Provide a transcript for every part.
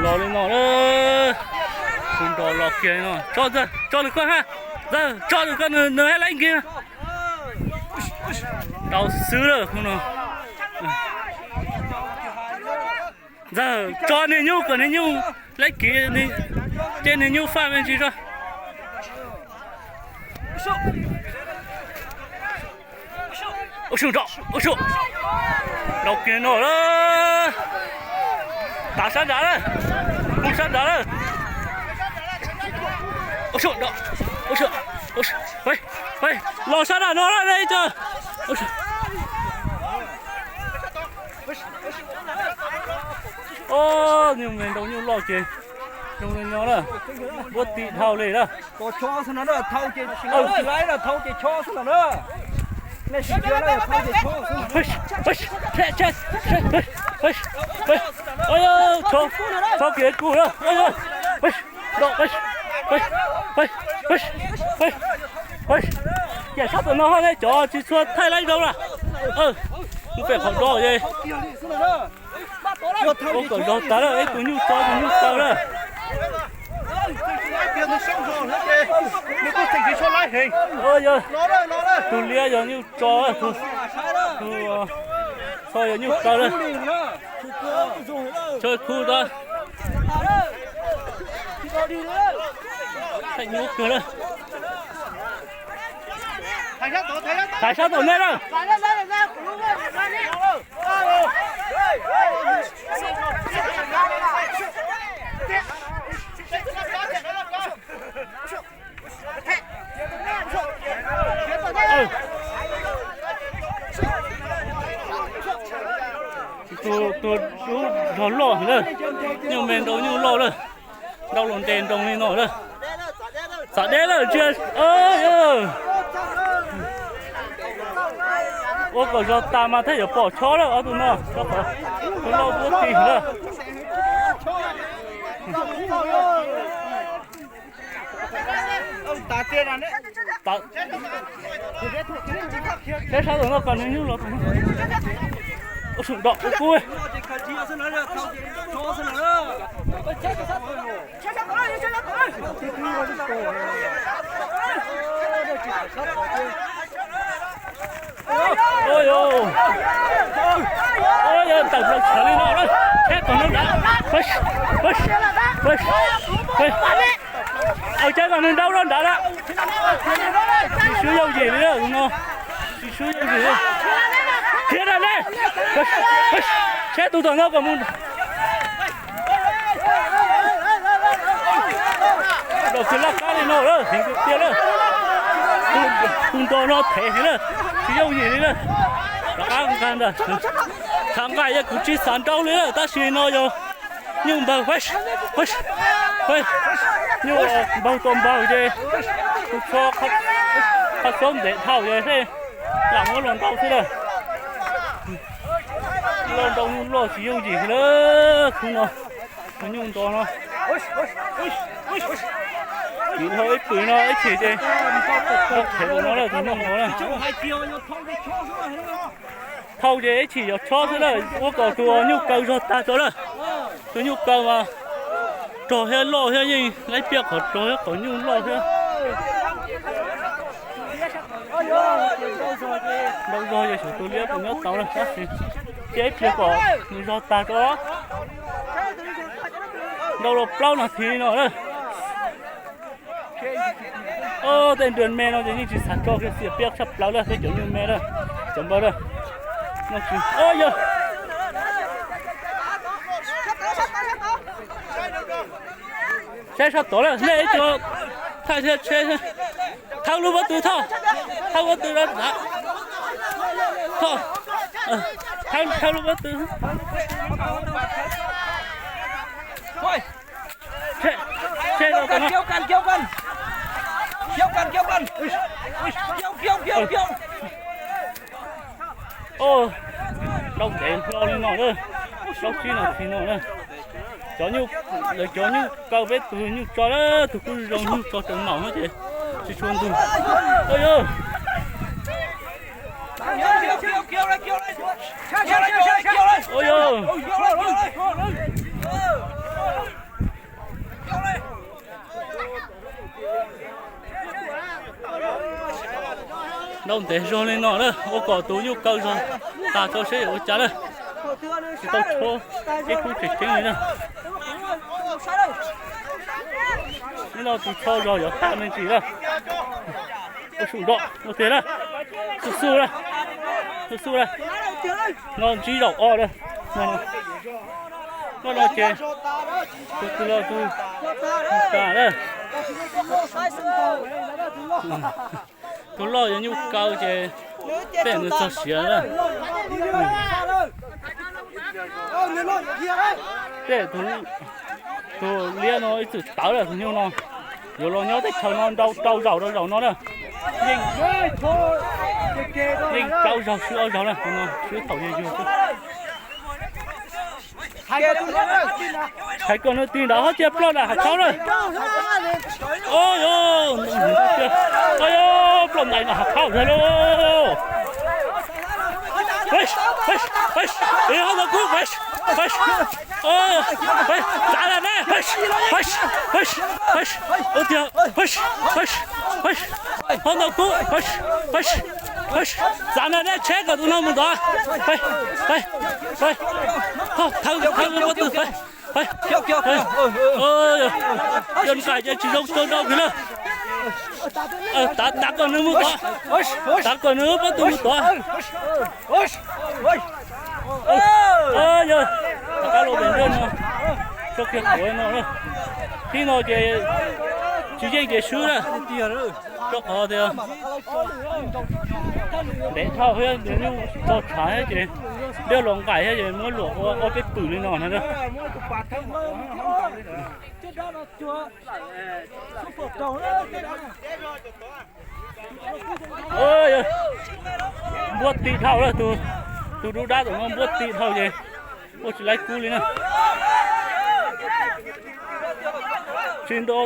Los li no lawm. Tus nrog los kiag li no. Tso Ntxawg, tso lwm koj ha. Ntxawg, tso lwm koj, nws, nws haj laib nkiag. Tau xwb lawm hnub no. Ntxawg, tso niag nyuj kom niag nyuj laib kiag, ces niag nyuj faj me ntsis tso. Ua sub nrov, ua sub. Nrov kiag no lawm. Tav sab nrad lawm. Mus sab nrad lawm. Ua sub nrov, ua sub, ua sub. Los sab nrad no lawm ib co. Nyuj me nrau nyuj loj ces zoo li no lawm. Muab tim dhau li lawm. Thau ces, thau ces chob xwb los na. Nej sim cia na, thau ces chob xwb. Chob kiag kuv na. Ciam sab tom no haj nej cov tsis txhua thaij laib zoo na. Kuv pem qhov do es ua kom zog tas lawm, ib tug nyuj tso tus nyuj kaw lawm. Tus liab yog nyuj tso, tus txho yog nyuj kaw lawm. Tso khu tau. Thaij nyuaj kawg lawm. Thaiv sab tom nej lawm. Tus, tus dub zog loj lawm, nyuj me nrau nyuj loj lawm, nrau los nres nroos li no lawm. Txav deb lawm ntsia. Ua kom zog tas mas thiaj yuav pom chob lawm ob tug no, tus loj dub tig lawm. Saib sab tom no kom nws nyuj los tom no. Ua sum nrov ua kub. Ua yog tawm plaws tshawv li no lawm, saib tom no nrad. Aws, cav kom nws nrau rau nrad lawm. Tsis swb yooj yim li lawm tus no, tsis swb yooj yim li. Khiav na ne, saib tus tom no kom mus. Nrov tsis laj kab li no lawm, heev tiag tiag lawm. Tus nrog no thev heev lawm, tsis yooj yim li lawm. Rov qab nqa ntag. Thav nqaij yog kuv tsis xav nrau li lawm, tab sis no yog nyuj npawg, nyuj npawg tua npawg ces kuv txhob qhov xoob ntev dhau ces thiaj lam muab los nrau xwb lawm. Loj nrau nyuj loj tsis yooj yim li lawm tus no. Tus nyuj nrog no, tiv dhau ib pwm no ib chim ces tau thev tus no lawm, tus nyuj nrog na. Thau ces ib chim yog chob xwb lawm, ua kom tus nyuj kaw zog tag tso lawm. Tus nyuj kaw mas rog thiab loj thiab yeej laib piaj qhov rog thiab qhov nyuj loj thiab. Nrau zog ces xyov tus liab puas nyob tau lawm, tab sis cia ib pliag kom nws zog tag tso. Nrau los plaub nas this li no lawm. Tej nrua me no ces yeej tsis xav tso kiag, xiam piab tshaj plaws lawm, tej cov nyuj me lawm, cov npawg lawm. Yog saib sab tod lawm, nej ib co thaij thiab tsheb, thawb lub pob tw, thawb, thawb pob tw, thawb, thawb lub pob tw. Nrau ntev hlo li no lawm, plaub tsib nas this no lawm. Cov nyuj, lawv cov nyuj kaw peb tus nyuj tso lawm, tus kuj zoo nyuj tso tseem maum no ces tsis tshua ntug. Ua yog, ua yog, Tau ntev zog li no na, ua kom tus nyuj kaw zog tag tso seb yuav ua cas na. Tsis tau tshuab, ib khub tseem ceeb li na. Neb no tus tsho zog yuav tag me ntsis na. Ua su nrov ua tiag na. Xub xub na, xub xub na. No ntsib zaum ob na. No no ces tus twg los tus tag na. Tus loj yuav nyuj kaw ces tej nws txog siav na. Tej tus liab no ib txwm tawv lawm, tus nyuj no yuav los nyob teb chaws no nrau rau zaum rau zaum no na. Yeej, yeej plaub zaug swb ob zaug na, tus no swb thaum yug yug xwb. Hais kom nws tig nrad ho cia ploj nram hav khaub na. Au yog, au yog, ploj ntais nram hav khaub ntag lauj. Ho ntau kub, txav na ne, ua tiag, ho ntau kub, txav na ne, tsheb kom tus no mus ntov. Thawb, thawb pob tw, cov nqaij ces tsis zoo tau nrau kiag na. Tav, tav kom nws mus tod, tav kom nws pob tw mus tod. Yog, rov qab los pem nraj no, tso kiag quav no na. Thib no ces tsis yeej ces swb na. Rau qhov tias ntev dhau thiab nws nyuj tso tshav thiab ces liab los nqaim thiab ces muab luam ua ob peb pwm li no na. Npuab ti dhau lawm, tus dub dab tom no npuab ti dhau ces ua tsis laib kub li na. Tsis nrau,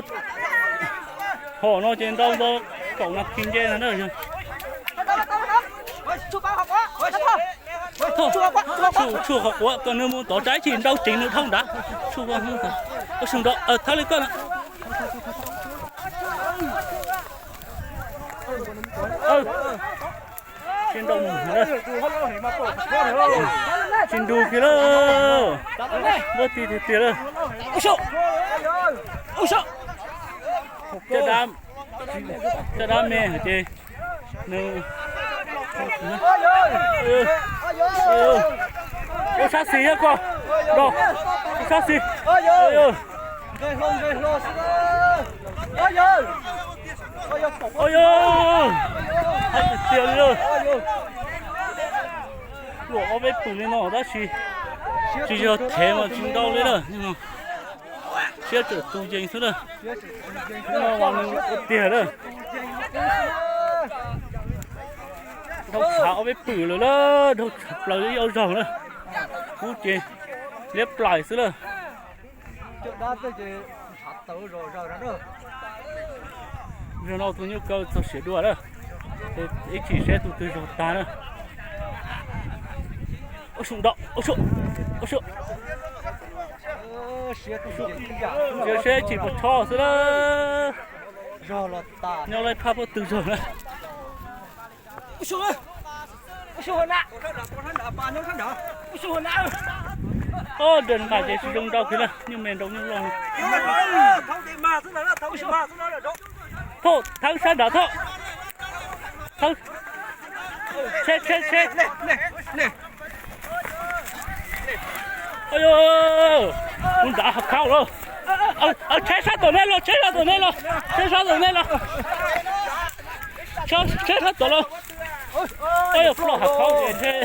hom no ces nrau ntau kaum nas this nce na yog. Tshuaj qhov quav kom nws mus tod, tsam ib chim nrau ceev nws dhau nrad. Tshuaj, ua su nrov, thawb li koj na. Tsis nrau mus, tsis nrug kiag lawm. Muab ti tiag tiag lawm. Caj dab, caj dab me ces nws ua sab xis thiab koj, ua sab xis. Ua yog, hais tiag tiag li lawm. Luam ob peb pwm li no tab sis tsis yog thev mas tsis nrau li lawm. Siab tseem tu yees xwb na. Hnub no mas nws ua tiag na. Dhau tshav ob peb pwm lawm, dhau tshav plaws ib ob zaug na. Kub ces liab plaim xwb lawm. Zaum no tus nyuj kaw txog siav dua lawm, ib chim seb tus twg zog tag na. Ua su nrov, ua su, ua su. Siav seb ib chim puas tshob xwb lawm. Nyob lawm phaj pob tw zog na. Ob, nraj nqaij ces tsis zoo nrau kiag na, nyuj me nrau nyuj loj. Thauj, thawb sab nrad thauj. Thawb, tsheb, tsheb, tsheb. Ua, mus nrad hav khaub lawm. Tsheb sab tom nej los, tsheb sab tom nej los, tsheb sab tom nej los. Tsheb sab tom los. Ua, yog ploj hav khaub ces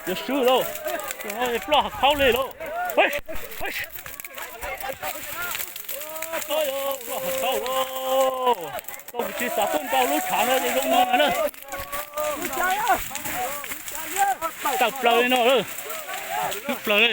yuav swb lauj. Ploj hav khaub li lauj. Ploj hav khaub lauj. Tau kuv tsis xav tuaj nrau lub tshav no zoo no na. Tawm plaws li no lawm. Swb plaws li.